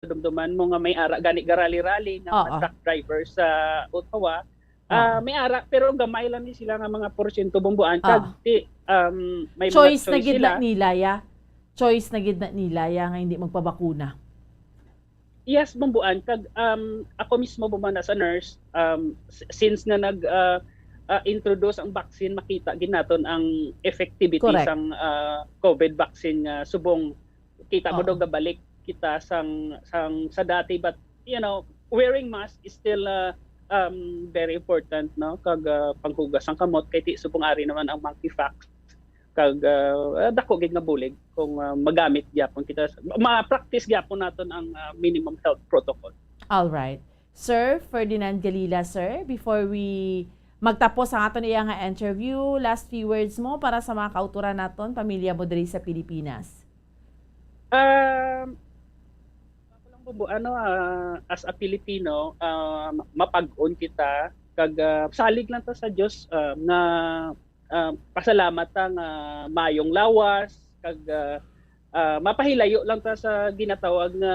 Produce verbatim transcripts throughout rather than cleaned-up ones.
dumduman mo nga may ara gani garali-rali nga mga Oo. truck driver sa Ottawa. Ah, Oo. may ara, pero gamay lang ni sila nga mga porsyento, Bomboan, Oo. kag ti, um, may mga Choice na choice gid sila. na nila, ya. Choice na gid na nila, ya, nga hindi magpabakuna. Yes, Bomboan, kag, um, ako mismo, Bomboan, as a nurse, um, s-, since nga nag, ah, ah, introduce ang vaccine, makita gid naton ang effectivity Correct. sang, ah, COVID vaccine nga subong kita mo Oo. daw gabalik kita sang, sang sa dati, but, you know, wearing mask is still, uh, um, very important, no? Kag, uh, panghugas ang kamot, kay ti subong ari naman ang monkeypox. Kag, uh, dako gid nga bulig kung, uh, magamit gyapon kita, ma-practice gyapon naton ang, uh, minimum health protocol. All right. Sir Ferdinand Galila, sir, before we magtapos ang aton iya nga interview, last few words mo para sa mga kauturan naton, pamilya mo diri sa Pilipinas. Um, ako lang, Bubu, ano, ah, as a Filipino, ah, mapag-on kita, kag, ah, salig lang ta sa Dios, ah, nga, ah, pasalamat ta nga mayong lawas, kag, ah, ah, mapahilayo lang ta sa ginatawag nga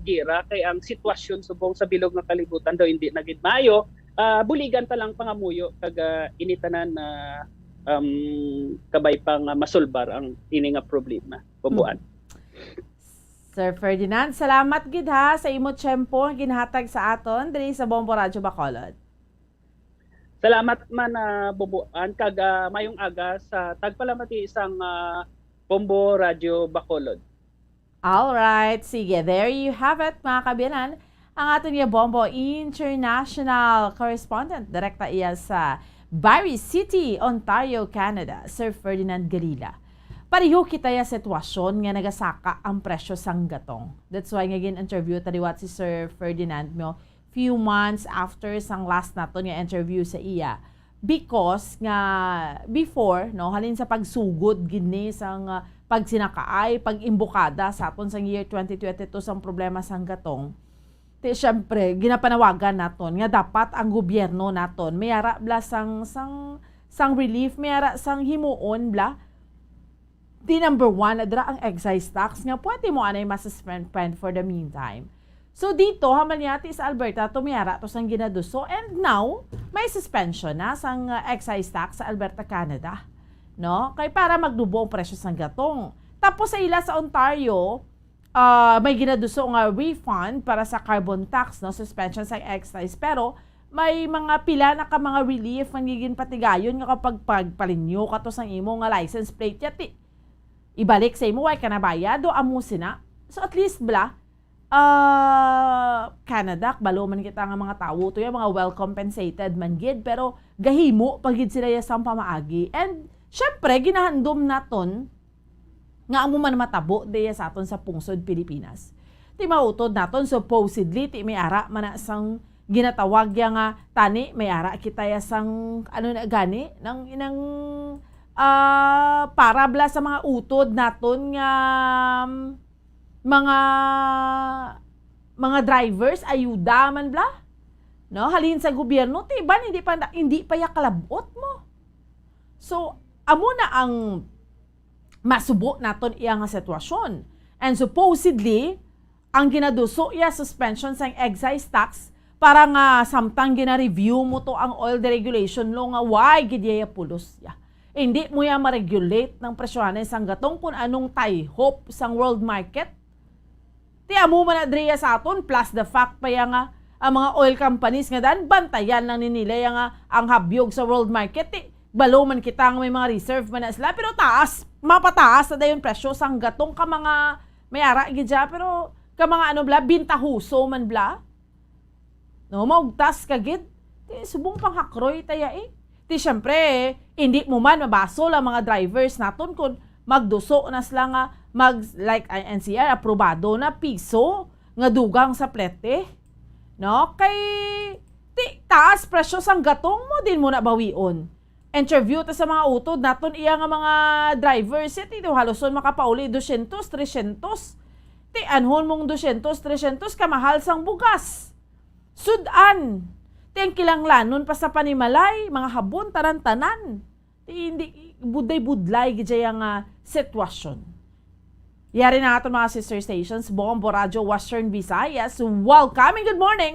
gera, kay ang sitwasyon subong sa bilog nga kalibutan daw hindi na gid maayo. Ah, buligan ta lang pangamuyo, kag, ah, ini tanan na, um, kabay pa nga masulbar ang ini nga problema. Bubuan. Hmm. Sir Ferdinand, salamat gid ha sa imo tiyempo nga ginhatag sa aton diri sa Bombo Radyo Bacolod. Salamat man, ah, Bubuan, kag, ah, mayong aga sa tagpalamati sang, ah, Bombo Radyo Bacolod. All right, sige, there you have it, mga kabiyanan. Ang aton nga Bombo International Correspondent, direkta iya sa Barrie City, Ontario, Canada, Sir Ferdinand Galila. Pareho kita ya sitwasyon nga nagasaka ang presyo sang gatong. That's why nga gin-interview ta liwat si Sir Ferdinand mo few months after sang last naton nga interview sa iya. Because nga before, no, halin sa pagsugod gid ni sang, ah, pagsinakaay, pag-imbukada sa aton sang year twenty twenty-two sang problema sang gatong, ti, syempre, ginapanawagan naton nga dapat ang gobyerno naton may ara bala sang, sang, sang relief, may ara sang himuon bala. Di number one na dira ang excise tax nga pwede mo anay masuspend for the meantime. So dito, haman niya ti sa Alberta, tumiyara to sang ginaduso. And now, may suspension na sang, uh, excise tax sa Alberta, Canada. No? Kay para magdubo ang presyo sang gatong. Tapos sa ila sa Ontario, ah, may ginaduso nga refund para sa carbon tax, no? Suspension sa excise. Pero may mga pila na ka mga relief nga ginpatigayon nga kapag pagpalinyo ka to sang imo nga license plate, yati ibalik sa imo, way ka na bayad, do amo sina. So, at least, bala, ah, Canada, kabalo man kita nga mga tawo to, yung mga well compensated man gid, pero gahimo pa gid sila ya sang pamaagi. And, syempre, ginahandom naton nga amo man matabo diya sa aton sa pungsod Pilipinas. Ti mautod naton, supposedly, ti may ara man na sang ginatawag ya nga tani, may ara kita ya sang, ano na gani, nang inang, ah, para bala sa mga utod naton nga, um, mga, mga drivers, ayuda man bala. No, halin sa gobyerno, ti iban hindi pa, hindi pa ya kalabot mo. So, amo na ang masubo naton iya nga sitwasyon. And supposedly, ang ginaduso iya suspension sang excise tax para nga samtang gina-review mo to ang oil deregulation law nga why gid iya pulos ya. Hindi mo ya ma-regulate ng presyohan sang gatong kung anong taihop sang world market. Ti amo man na diri sa aton, plus the fact pa ya nga ang mga oil companies nga dan, bantayan lang ni nila ya nga ang habyog sa world market. Ti balo man kita nga may mga reserve man na sila, pero taas, mapataas na dayon presyo sang gatong ka mga may ara gid siya, pero ka mga ano bala, bintahoso man bala. No, maugtas ka gid. Ti subong panghakroy ta ya eh. Ti syempre, hindi mo man mabasol ang mga drivers naton kung magduso na sila nga mag, like, ang N C R, aprobado na, piso nga dugang sa plete. No? Kay, ti, taas presyo sang gatong mo din mo na bawion. Interview ta sa mga utod naton iya nga mga drivers, ya, ti daw halos son makapauli dosyentos, tresyentos. Ti anhon mong dosyentos, tresyentos, kamahal sang bugas. Sud-an, ti ang kilanglanon pa sa panimalay, mga habon, tanan-tanan. Ti hindi, budlay-budlay gid siya nga sitwasyon. Yari na aton mga sister stations, Bombo Radyo Western Visayas. Welcome and good morning!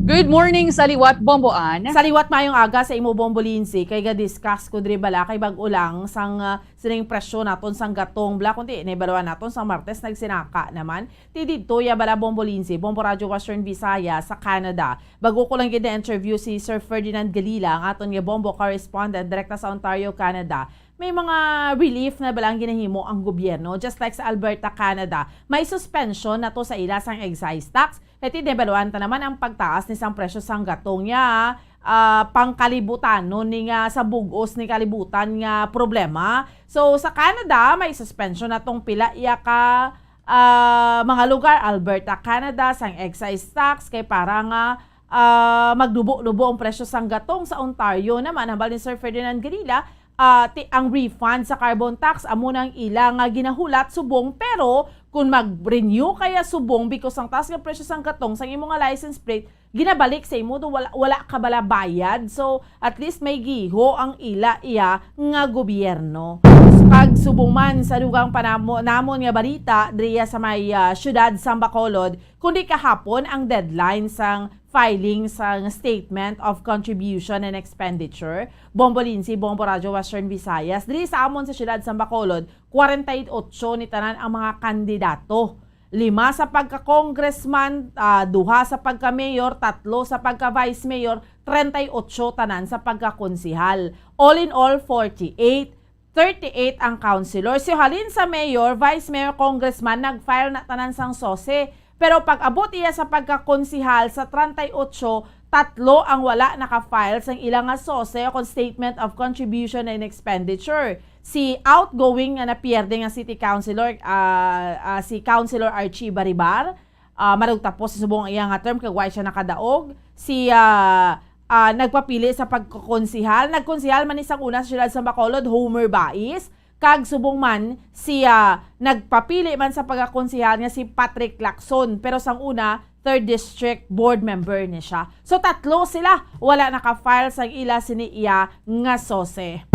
Good morning sa liwat, Bombo Ann. Sa liwat, mayong aga sa imo, Bombo Lindsay. Kay ga-discuss ko diri bala kay bag-o lang sang, ah, sining presyo naton sang gatong bala, kundi nahibaluan naton sang Martes nagsinaka naman. Ti didto ya bala, Bombo Lindsay, Bombo Radyo Western Visayas sa Canada. Bag-o ko lang gid na-interview si Sir Ferdinand Galila, ang aton nga Bombo correspondent direkta sa Ontario, Canada. May mga relief na bala ang ginahimo ang gobyerno, just like sa Alberta, Canada. May suspension na to sa ila sang excise tax. Kay ti nahibaluan ta naman ang pagtaas ni sang presyo sang gatong ya, ah, pangkalibutano ni nga sa bug-os ni kalibutan nga problema. So, sa Canada, may suspension na tong pila iya ka, ah, mga lugar, Alberta, Canada, sang excise tax, kay para nga, ah, magdubo-dubo ang presyo sang gatong. Sa Ontario naman, hambal ni Sir Ferdinand Grilla, ah, ti-, ang refund sa carbon tax amo nang ila nga ginahulat subong, pero kung mag-renew kaya subong because ang taas nga presyo sang gatong sang imo nga license plate, ginabalik sa imo, do wala, wala ka bala bayad. So, at least may giho ang ila iya nga gobyerno. Kag subong man sa dugang panamo-, namon nga balita, diriya sa may, ah, siyudad sang Bacolod, kundi kahapon ang deadline sang filing sang Statement of Contribution and Expenditure. Bombo Lindsay, Bombo Radyo Western Visayas, diri sa amon sa siyudad sang Bacolod, kwarenta y ocho ni tanan ang mga kandidato. Lima sa pagka-congressman, ah, duha sa pagka-mayor, tatlo sa pagka-vice mayor, treinta y ocho tanan sa pagka-konsehal. All in all, forty-eight. Thirty-eight ang councilor. Si halin sa mayor, vice mayor, congressman, nag-file na tanan sang sose. Pero pag-abot iya sa pagka-konsehal sa treinta y ocho, tatlo ang wala naka-file sang ila nga sose o kon statement of contribution and expenditure. Si outgoing nga napierde nga city councilor, ah, ah, si Councilor Archie Baribar, ah, marag tapos sa subong iya nga term kag wa siya nakadaog. Si, ah, ah, nagpapili sa pagkakonsehal. Nagkonsehal man ni sang una sa siyudad sa Bacolod, Homer Bais. Kag subong man, si, ah, nagpapili man sa pagkakonsehal nga si Patrick Lacson. Pero sang una, third District Board member ni siya. So, tatlo sila wala naka-file sang ila sini iya nga sose.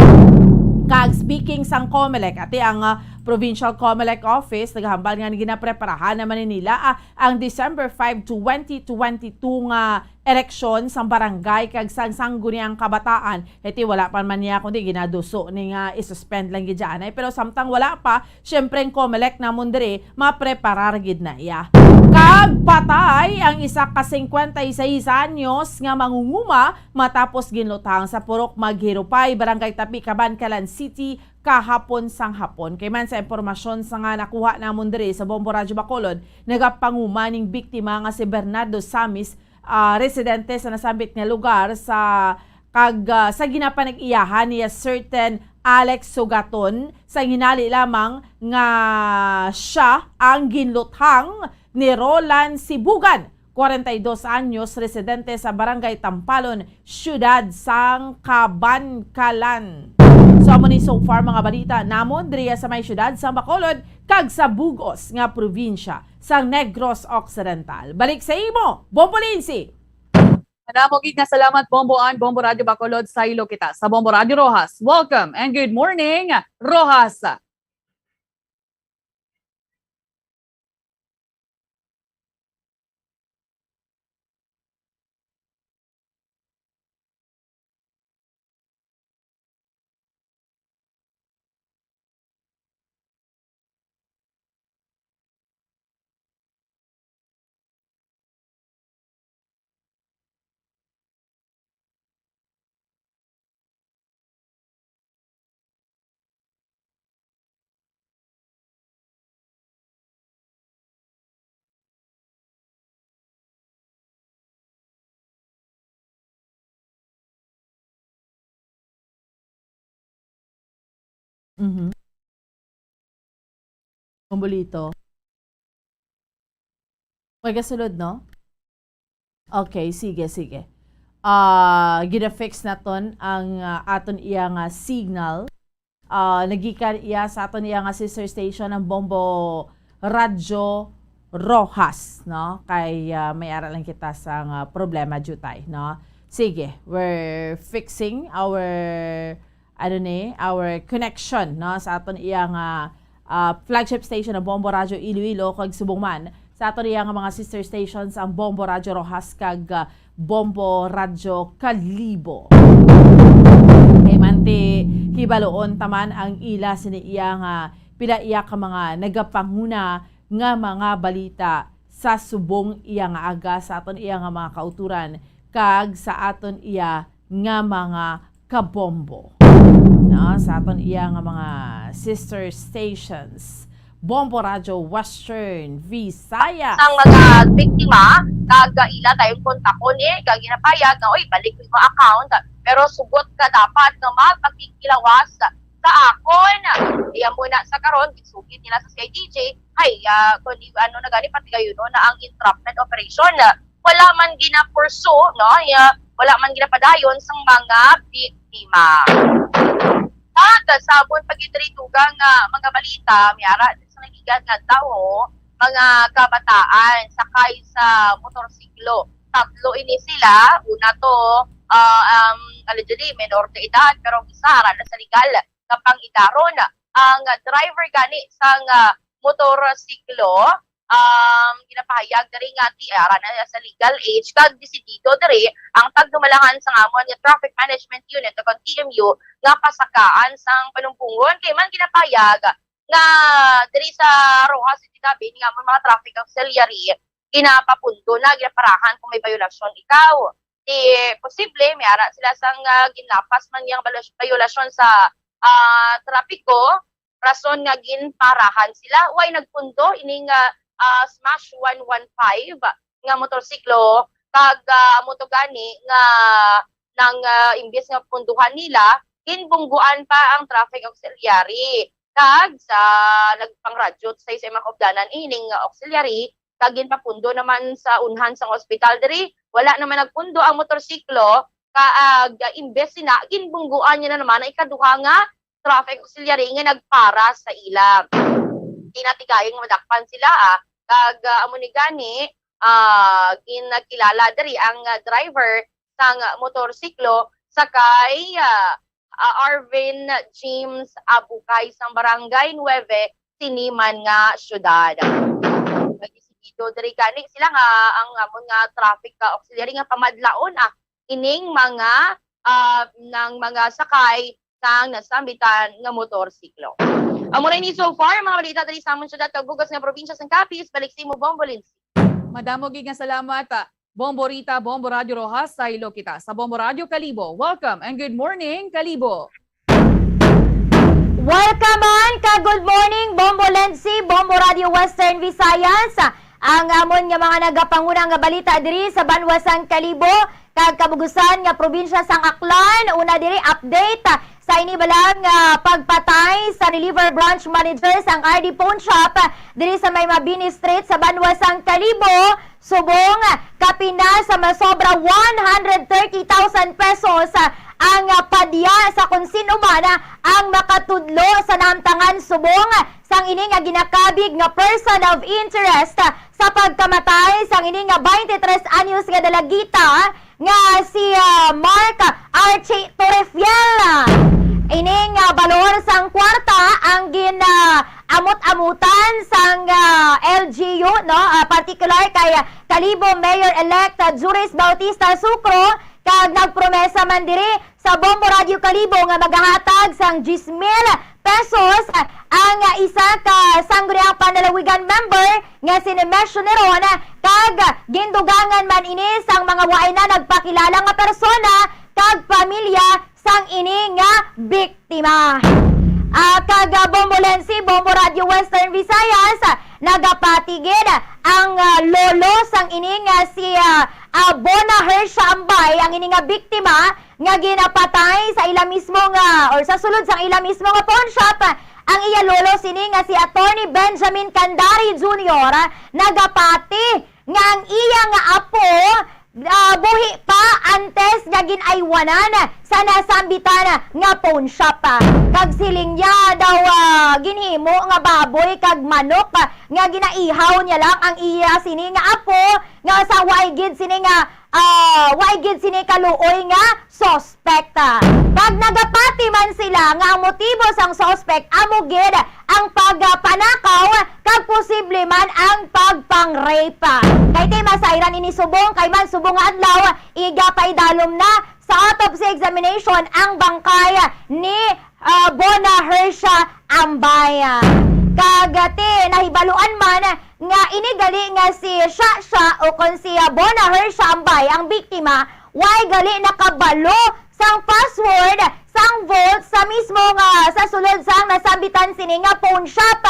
Kag speaking sang COMELEC, ati ang, ah, Provincial COMELEC Office, nagahambal nga ginapreparahan naman ni nila, ah, ang December five, twenty twenty-two nga eleksyon sang barangay kag sang Sangguniang Kabataan. Iti wala pa man niya kundi ginaduso ni nga i-suspend lang gid dyan, eh. Pero samtang wala pa, siyempre ang COMELEC namon diri, mapreparar gid na iya. Kag patay ang isa ka cincuenta y seis anyos nga mangunguma matapos ginluthang sa Purok Maghirupay, Barangay Tapi, Kabankalan City, kahapon sang hapon. Kay man sa impormasyon sa nga nakuha namon diri sa Bombo Radyo Bacolod, nagapanguma ning biktima nga si Bernardo Samis, ah, residente sa nasambit nga lugar sa kag, ah, sa ginapanag-iyahan niya certain Alex Sugaton, sa hinali lamang nga siya ang ginluthang ni Roland Sibugan, kwarenta y dos anyos, residente sa Barangay Tampalon, Siyudad sang Kabankalan. So, amo ni so far mga balita namon diriya sa may siyudad sang Bacolod kag sa bug-os nga probinsya sang Negros Occidental. Balik sa imo, Bombo Lindsay! Madamo gid nga salamat, Bombo Ann, Bombo Radyo Bacolod, saylo kita sa Bombo Radyo Roxas. Welcome and good morning, Roxas. Mhm. Kumbulito. May gasulod, no? Okay, sige, sige. Ah, gina-fix naton ang, ah, aton iya nga signal. Ah, nagikan iya sa aton iya nga sister station, ang Bombo Radyo Roxas, no? Kay, ah, may ara lang kita sa nga problema, diutay, no? Sige, we're fixing our, ano ni, our connection, no? Sa aton iya nga, ah, flagship station ang Bombo Radyo Iloilo, kag subong man sa aton iya nga mga sister stations ang Bombo Radyo Roxas kag, ah, Bombo Radyo Kalibo. Kay manti, hibaluon ta man ang ila sini iya nga pila iya ka mga nagapanguna nga mga balita sa subong iya nga aga, sa aton iya nga mga kauturan, kag sa aton iya nga mga kabombo. No, sa aton iya nga mga sister stations, Bombo Radyo Western Visayas. Sang mga biktima, kag ila tayong kontakon, eh, kag ginapayag nga, "Oy, balik mo yung account." Pero sugot ka dapat nga magpakighilawas sa akon. Iya muna sa karon, ginsugid nila sa C I D J, ay, ah, kung di, ano na gani, pati kayo, no, na ang entrapment operation, ah, wala man gina-pursue, no, ya, wala man ginapadayon sang mga biktima. Kag sabon pa gid diri dugang, ah, mga balita, may ara sa nagigan nga tawo, mga kabataan sakay sa motorsiklo. Tatlo ini sila, una to, ah, um, allegedly, menor de edad, pero ang isa ara na sa legal nga pang-idaron. Ang driver gani sang, ah, motorsiklo, um, ginapahayag diri nga ti-, ara na sa legal age, kag desidido diri ang tagdumalahan sang amon nga Traffic Management Unit o kon T M U nga pasakaan sang panumbongon. Kay man ginapahayag nga diri sa Roxas City David nga amon mga traffic auxiliary ginapapundo na, ginaparahan kung may bayolasyon ikaw. Di posible, may ara sila sang, ah, ginlapas man yang balos-, bayolasyon sa, ah, trapiko, rason nga ginparahan sila. Way nagpundo ining, ah, ah, Smash one one five nga motorsiklo, kag, ah, amo to gani nga nang, ah, imbis nga punduhan nila, ginbungguan pa ang traffic auxiliary. Kag sa nagpangradyo sa isa mga kaupdanan ining auxiliary, kag ginpapundo naman sa unhan sang ospital diri, wala naman nagpundo ang motorsiklo, kaag, ah, imbes sina, ginbungguan niya na naman ang ikaduha nga traffic auxiliary nga nagpara sa ila. Di na ti gayo nga madakpan sila, ah. Kag, ah, amo ni gani, ah, ginakilala diri ang, ah, driver sang motorsiklo sa kay, ah, ah, Arvin James Abukay sang Barangay Nueve sini man nga syudad. Nagdesidido diri gani sila nga ang amon nga traffic, ah, auxiliary nga pamadlaon, ah, ining mga, ah, nang mga sakay sang nasambitan nga motorsiklo. Amo ra ini so far, mga balita diri sa amon syudad kag bug-os nga probinsya sang Capiz. Balik sa imo, Bombo Lindsay. Madamo gid nga salamat, ah, Bombo Rita, Bombo Radyo Roxas, saylo kita sa Bombo Radyo Kalibo. Welcome and good morning, Kalibo. Welcome man ka good morning, Bombo Lensi, Bombo Radio Western Visayas. Ang amon nga mga nagapanguna nga balita diri sa banwa sang Kalibo kag kabugusan nga probinsya sang Aklan. Una diri, update sa ini bala nga pagpatay sa Reliver Branch Manager sang R D Pawn Shop diri sa may Mabini Street sa banwa sang Kalibo. Subong, kapin na sa masobra one hundred thirty thousand pesos ang padya sa kung sino man ang makatudlo sa naamtangan subong sang ini nga ginakabig nga person of interest sa pagkamatay sang ini nga twenty-three anyos nga dalagita nga si, ah, Mark Archie Torrefiel. Ini nga balor sang kwarta ang gin, ah, amot-amutan sang, ah, L G U, no? Ah, partikular kay Kalibo Mayor-elect, ah, Juris Bautista Sucro, kag nagpromesa man diri sa Bombo Radio Kalibo nga magahatag sang diyes mil pesos ang isa ka Sangguniang Panlalawigan member nga si Nemesio Neron, kag gindugangan man ini sang mga waay na nagpakilala nga persona kag pamilya sang ini nga biktima. Ah, kag, ah, Bombo Lensi, Bombo Radio Western Visayas, ah, nagapati gid ang, ah, lolo sang ini nga si, ah, ah, Bona Hershia Ambay, ang ini nga biktima nga ginapatay sa ila mismo nga, or sa sulod sang ila mismo nga pawn shop, ang iya lolo sini nga si Attorney Benjamin Candari Junior, ah, nagapati nga ang iya nga apo, ah, buhi pa antes nga gin-aywanan sa nasambitan nga pawn shop. Kag siling niya daw, ah, ginhimo nga baboy kag manok, ah, nga ginaihaw niya lang ang iya sini nga apo, nga sa way gid sini nga, ah, way gid sini kaluoy nga suspect. Kag nagapati man sila nga ang motibo sang suspect amo gid ang pagpanakaw kag posible man ang pagpang-rape. Kay ti masairan ini subong kay man subong nga adlaw, igapaidalom na sa autopsy examination ang bangkay ni, ah, Bona Hersia Ambay. Kag, ah, ti nahibaluan man nga ini gali nga si Shasha o kon si, ah, Bona Hersia Ambay ang biktima, way gali nakabalo sang password sang vault sa mismo nga sa sulod sang nasambitan sini nga phone shop.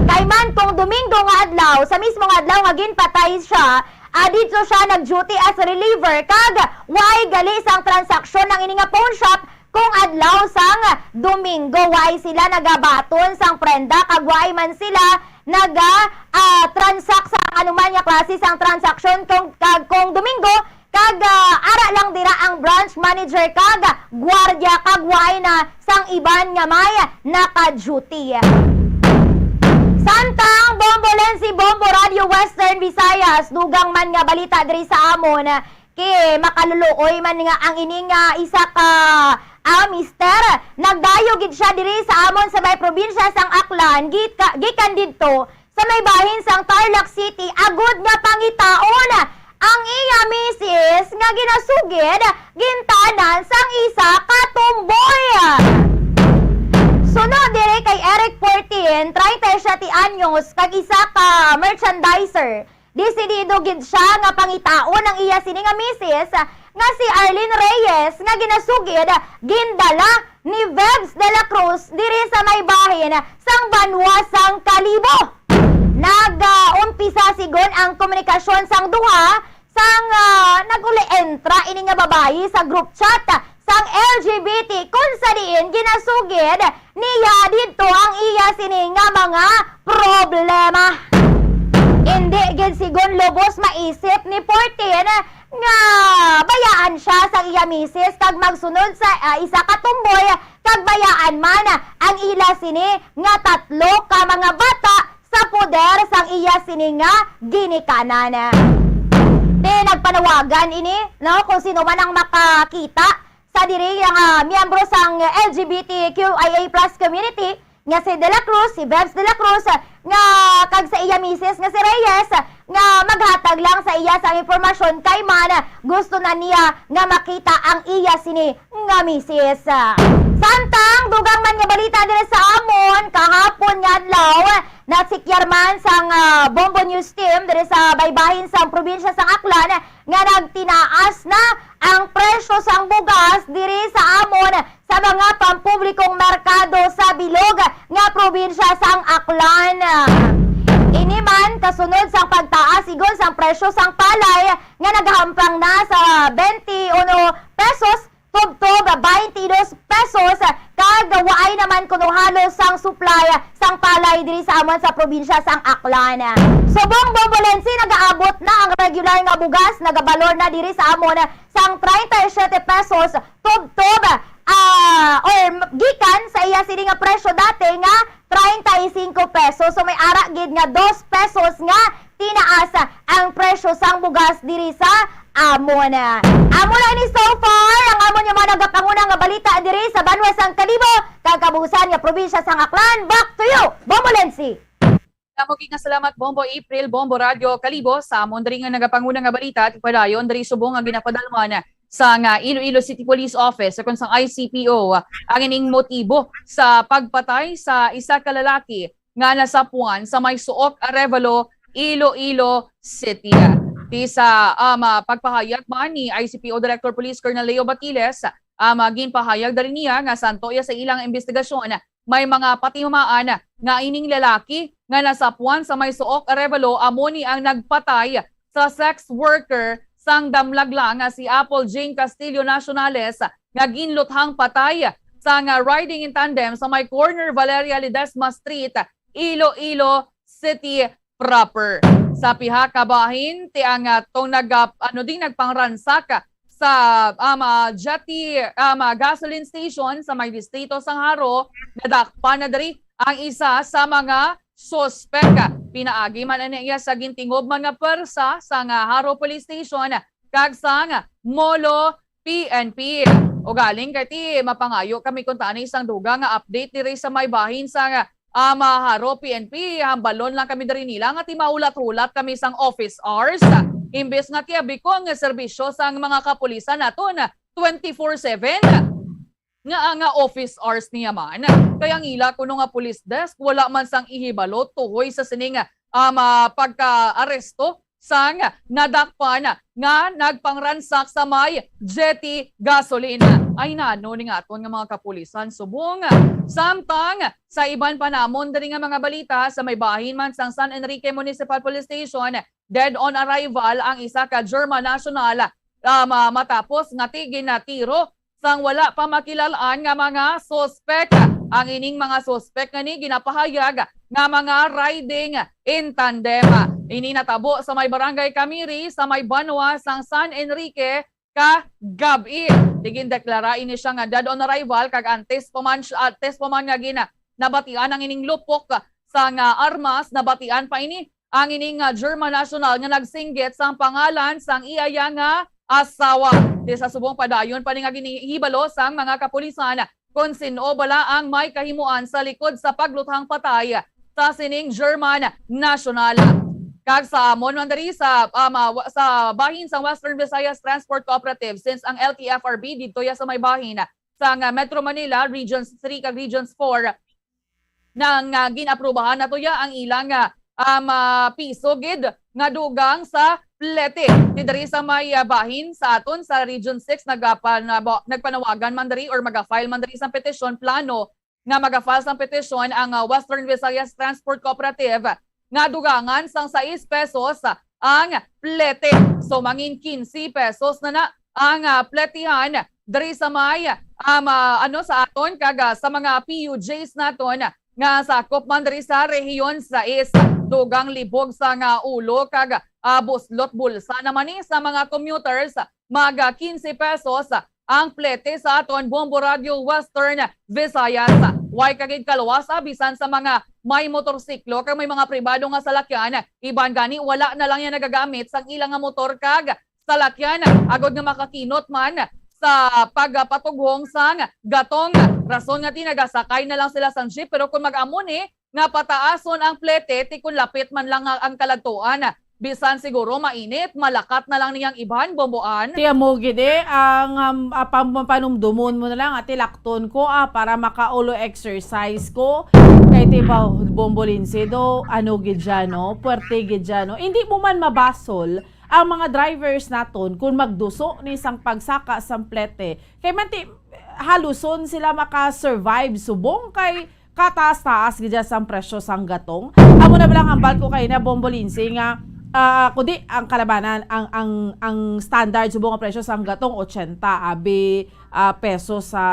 Kay man kung Domingo nga adlaw, sa mismo nga adlaw nga ginpatay siya, ah, dito siya nag-duty as reliever kag way gali sang transaksyon ang ini nga phone shop kung adlaw sang Domingo. Way sila nagabaton sang prenda kag way man sila naga, ah, transact sa anuman nga klase sang transaksyon kung, kag kung Domingo, kag, ah, ara lang dira ang branch manager kag gwardiya kag way na sang iban nga may naka-duty. Samtang Bombo Lenzi, Bombo Radio Western Visayas, dugang man nga balita diri sa amon, kay makaluluoy man nga ang ini nga isa ka, ah, mister nagdayo gid siya diri sa amon sa may probinsya sang Aklan, gika-, gikan didto sa may bahin sang Tarlac City, agud nga pangitaon ang iya misis nga ginasugid gintanan sang isa ka tomboy. Suno diri kay Eric Fortin, treinta y siete anyos, kag isa ka merchandiser. Desidido gid siya nga pangitaon ang iya sini nga misis nga si Arlene Reyes nga ginasugid gindala ni Vebs de la Cruz diri sa may bahin sang banwa sang Kalibo. Nag-umpisa sigon ang komunikasyon sang duha sang, ah, nag-uli entra ini nga babayi sa group chat sang L G B T, kung sa diin ginasugid niya didto ang iya sini nga mga problema. Indi gid sigon lubos maisip ni Fortin nga bayaan siya sang iya misis kag magsunod sa, ah, isa ka tomboy, kag bayaan man ang ila sini nga tatlo ka mga bata sa poder sang iya sini nga ginikanan. Ti nagpanawagan ini, no, kung sino man ang makakita sa diri nga miyembro sang L G B T Q I A plus community, nga si De La Cruz, si Vebs De La Cruz, nga kag sa iya misis nga si Reyes, nga maghatag lang sa iya sang impormasyon kay man gusto na niya nga makita ang iya sini nga misis. Samtang dugang man nga balita diri sa amon, kahapon nga adlaw, nasikyar man sang, ah, Bombo News Team diri sa baybahin sang probinsya sang Aklan nga nagtinaas na ang presyo sang bugas diri sa amon sa mga pampublikong merkado sa bilog nga probinsya sang Aklan. Ini man kasunod sang pagtaas sigon sang presyo sang palay nga nagahampang na sa twenty-one pesos tubtob twenty-two pesos, kag waay naman kuno halos sang supply sang palay diri sa amon sa probinsya sang Aklan. Subong Bombo Lenzi, nagaabot na ang regular nga bugas, nagabalor na diri sa amon sang treinta y siete pesos tubtob, ah, or m-, gikan sa iya sini nga presyo dati nga treinta y cinco pesos. So may ara gid nga dos pesos nga tinaas ang presyo sang bugas diri sa amon. Amo lang ni so far ang amon nga mga nagapanguna nga balita diri sa banwa sang Kalibo, kag kabuusan nga probinsya sang Aklan. Back to you, Bombo Lenzi. Damo gid nga salamat, Bombo April, Bombo Radyo Kalibo, sa amon diri nga nagapanguna nga balita. Ti padayon diri subong nga ginapadalman sang Iloilo City Police Office, ukon sang I C P O, ang ining motibo sa pagpatay sa isa ka lalaki nga nasapuan sa may Suok, Arevalo, Iloilo City. Ti sa, um, ah, pagpahayag man ni I C P O Director Police Colonel Leo Batiles, um, ah, ginpahayag dali niya nga santo iya sa ilang imbestigasyon, may mga patimamaan nga ining lalaki nga nasapuan sa may Suok, Arevalo, amo ni ang nagpatay sa sex worker sang Damlagla nga si Apple Jane Castillo Nacionales nga ginluthang patay sang riding in tandem sa may corner Valeria Ledesma Street, Iloilo City proper. Sa pihak ka bahin, ti ang, ah, tong nag, ah, ano, ding nagpangransak sa, um, ah, Jetty, um, ah, gasoline station sa may distrito sang Jaro, nadakpan na diri ang isa sa mga suspek. Pinaagi man niya sa gintingob man nga pwersa sang Jaro Police Station, kag sang Molo P N P. Ugaling kay ti mapangayo kami kuntani sang dugang nga update diri sa may bahin sang, ah, Maharo P N P, hambalon lang kami diri nila nga ti mahulat-hulat kami sang office hours. Imbes nga ti abikon nga serbisyo sang mga kapulisan naton twenty-four seven nga ang, ah, office hours niya man. Kay ang ila kuno nga police desk wala man sang ihibalo tuhoy sa sining, ah, ma-, pagka-aresto sang nadakpan nga nagpangransak sa may jetty gasoline. Ay nano ni nga aton nga mga kapulisan subong. Samtang sa iban pa namon diri nga mga balita, sa may bahin man sang San Enrique Municipal Police Station, dead on arrival ang isa ka German national, ah, ma-, matapos nga ti ginatiro sang wala pa makilal-an nga mga suspek. Ang ining mga suspek nga ni ginapahayag nga mga riding in tandem. Ini natabo sa may Barangay Camiri sa may banwa sang San Enrique kagab-i. Ti gindeklara ini siya nga dead on arrival, kag antes pa man siya, antes pa man nga gina-, nabatian ang ining lupok sang, ah, armas, nabatian pa ini ang ining, ah, German national nga nagsinggit sang pangalan sang iya nga asawa. Ti sa subong, padayon pa ni nga ginhibalo sang mga kapulisan kon sin-o bala ang may kahimuan sa likod sa pagluthang patay sa sining German national. Kag sa amon man diri sa, um, ah, wa-, sa bahin sa Western Visayas Transport Cooperative, since ang L T F R B didto ya sa may bahin sang, ah, Metro Manila, Regions three kag Regions four, nang, ah, gin-aprubahan na to ya ang ilang, ah, um, ah, piso gid nga dugang sa plete. Ti diri sa may, ah, bahin sa aton sa Region six, nagapa-, nabo-, nagpanawagan man diri or maga-file man diri sa petisyon, plano nga maga-file sang petisyon ang, ah, Western Visayas Transport Cooperative nga dugangan sang sais pesos ang plete. So, mangin quince pesos na na ang, ah, pletehan diri sa may, ah, ma-, ano, sa aton kag, ah, sa mga P U Js naton nga sakop man diri sa Rehiyon sais. Dugang libog sang ulo kag, ah, buslot bulsa naman ni sa mga commuters, mag, ah, quince pesos ang plete sa aton Bombo Radyo Western Visayas. Way ka gid kaluwas, ah, bisan sa mga may motorsiklo kag may mga pribado nga salakyan, iban gani wala na lang ya nagagamit sang ila nga motor kag salakyan agod nga makakinot man sa pagpatughong sang gatong. Rason nga ti nagasakay na lang sila sang jeep, pero kung mag-amo ni nga pataason ang plete, ti kun lapit man lang nga ang kaladtuan, bisan siguro mainit, malakat na lang niyang iban, Bomboan. Ti amo gid, eh, ang, um, ah, pam-, panumdumon mo na lang, ati lakton ko, ah, para makaulo exercise ko. Kay ti ba, Bombolinse do, ano gid dyan, no? Puwerte gid dyan, no? Hindi mo man mabasol ang mga drivers naton kung magduso ni sang pagsaka sang plete. Kay man ti, haluson sila maka-survive subong kay kataas-taas gid sang presyo sang gatong. Amo na ba lang hambal ko kay na Bombolinse nga, ah, kundi ang kalabanan, ang, ang, ang standard subong nga presyo sang gatong, ochenta, abi, ah, pesos sa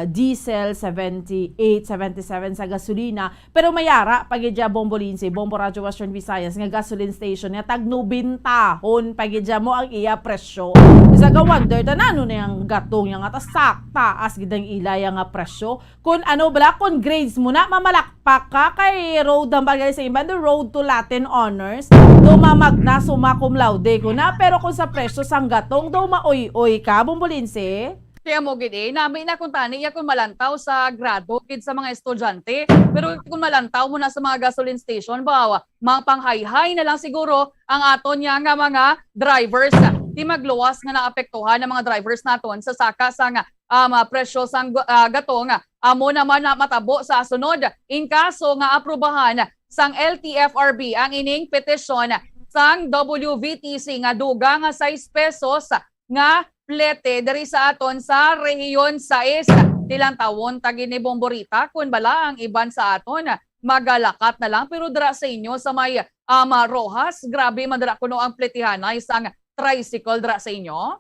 diesel, seventy-eight, seventy-seven sa gasolina. Pero mayara pa gid dya, Bombolinse, Bombo Radyo Western Visayas, nga gasoline station nga tag nobentahon pa gid dya mo ang iya presyo. Isa ka wonder ta nano na ang gatong niya nga tasak taas gid ang ilaya nga presyo. Kun ano bala, kun grades mo na, mamalakpak ka kay road hambal gali sa imban, the road to Latin honors. Do mamagna, summa cum laude ko na, pero kung sa presyo sang gatong, do maoy-oy ka, Bombolinse. Kaya mo gid, eh, nami na kung tani ya kung malantaw sa grado gid sa mga estudyante. Pero kung malantaw mo na sa mga gasoline station, bawa, mga panghayhay na lang siguro ang aton niya nga mga drivers. Ti magluwas nga naapektuhan ang mga drivers naton sa saka sang, ah, mga presyo sang gu-, ah, gatong. Amo naman na matabo sa sunod in kaso nga aprubahan sang L T F R B ang ining petisyon sang W V T C nga dugang nga sais pesos nga plete diri sa aton sa Rehiyon sais. Ti lantawon ta gid ni Bomborita kun bala ang iban sa aton magalakat na lang, pero dira sa inyo sa may, um, Roxas, grabe man dira kuno ang pletihanay sang tricycle dira sa inyo?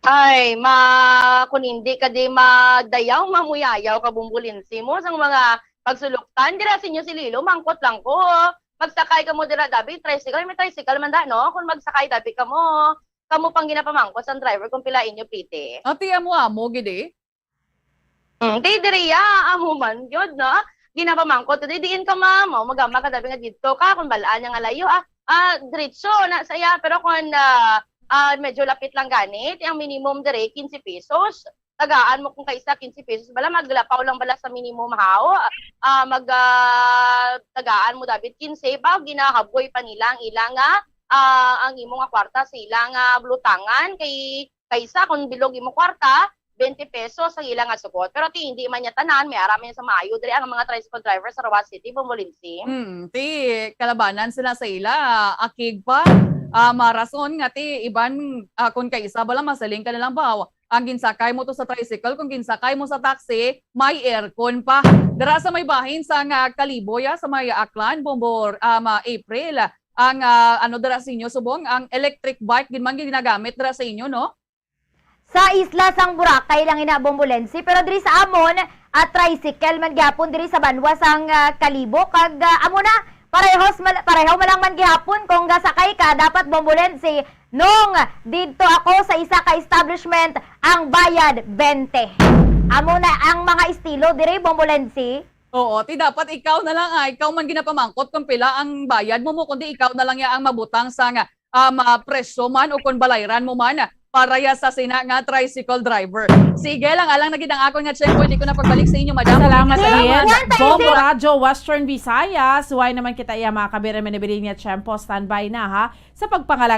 Ay, ma-, kun hindi ka di magdayaw, mamuyayaw ka, Bombolinse, mo sang mga pagsuluktan dira sa inyo, Iloilo, mangkot lang ko. Magsakay ka mo dira, dabi, tricycle, may tricycle man da, no? Kung magsakay, dabi ka mo. Kamo pang ginapamangkot sang driver kung pila inyo plete. Ati, amo-amo gid, eh. Mm, di diri ya, amo man gyud, no? Ginapamangkot, di diin ka, ma'am? O, magama ka, dabi nga didto ka, kung balaan niya nga layo, ah, ah, diretso na sa iya. Pero kung, ah, ah, medyo lapit lang gani, ti ang minimum dire quince pesos. Tagaan mo kung kaisa quince pesos bala, maglapaw lang bala sa minimum, haw. Ah, mag, ah, tagaan mo, David, quince, ba, ginahaboy pa nila ang ilang, ah, ah, ang imo nga kwarta sa ilang, ah, bulutangan. Kay, kaysa kung bilog imo kwarta, twenty pesos ang ilang nga sugot. Pero ti, hindi man niya tanan, may ara man sa maayo diri ang mga tricycle driver sa Roxas City, Bombolense. Hmm, ti kalabanan sila sa ila, akig pa. Ah, marason nga ti iban, ah, kung kaisa bala, masiling ka na lang ba, ang ginsakay mo to sa tricycle, kung ginsakay mo sa taxi, may aircon pa. Dira sa may bahin sa nga Kalibo, ya, sa may Aklan, Bombo, ah, ma-, April, ang, ah, ano dira sa inyo subong, ang electric bike gid man ginagamit dira sa inyo, no? Sa isla sang Boracay lang ina, Bombolense, pero diri sa amon, ah, tricycle man gihapon diri sa banwa sang, ah, Kalibo, kag, ah, amo na, parehos mal-, pareho man lang man gihapon kung gasakay ka, dapat, Bombolense, nung didto ako sa isa ka establishment, ang bayad twenty. Amo na ang mga estilo diri, Bombolense. Oo, ti dapat ikaw na lang, ah, ikaw man ginapamangkot kung pila ang bayad mo, mo, kundi ikaw na lang ya ang mabutang sa nga, um, ah, presyo man o kung balayran mo man para ya sa sina nga tricycle driver. Sige lang, alang na gid ang akon nga tiyempo, hindi ko na pagbalik sa inyo, madam. Salamat, Sige, Ian. Yan, tayo, Bombo sir. Radyo Western Visayas. Huway naman kita iya, mga kabiri, manibili niya tiyempo. Standby na, ha, sa pagpangalan